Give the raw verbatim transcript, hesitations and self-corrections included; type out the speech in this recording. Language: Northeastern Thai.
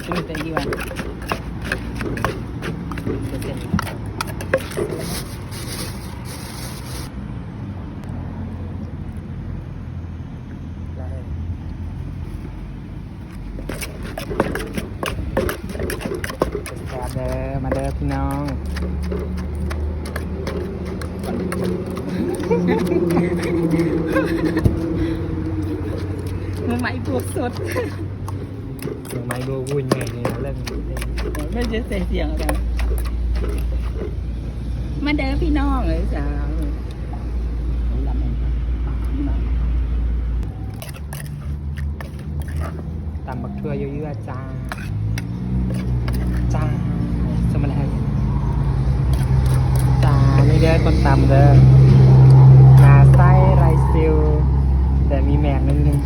Tuloy tayo, Iwan. Kasi, lahat. มาเด้อ มาเด้อพี่น้อง มือไม้พวกสด มือไม้พวกวุ่นไงนี่นะ เรื่องนี้ ไม่ใช่เสียงอะไร มาเด้อพี่น้องเลยสาว ตำบักทั่วเยอะๆจ้า จ้า สมาแลนจ้า ไม่ได้คนตำเด้อ หนาไส้ไรซิล แต่มีแมงนิดนึง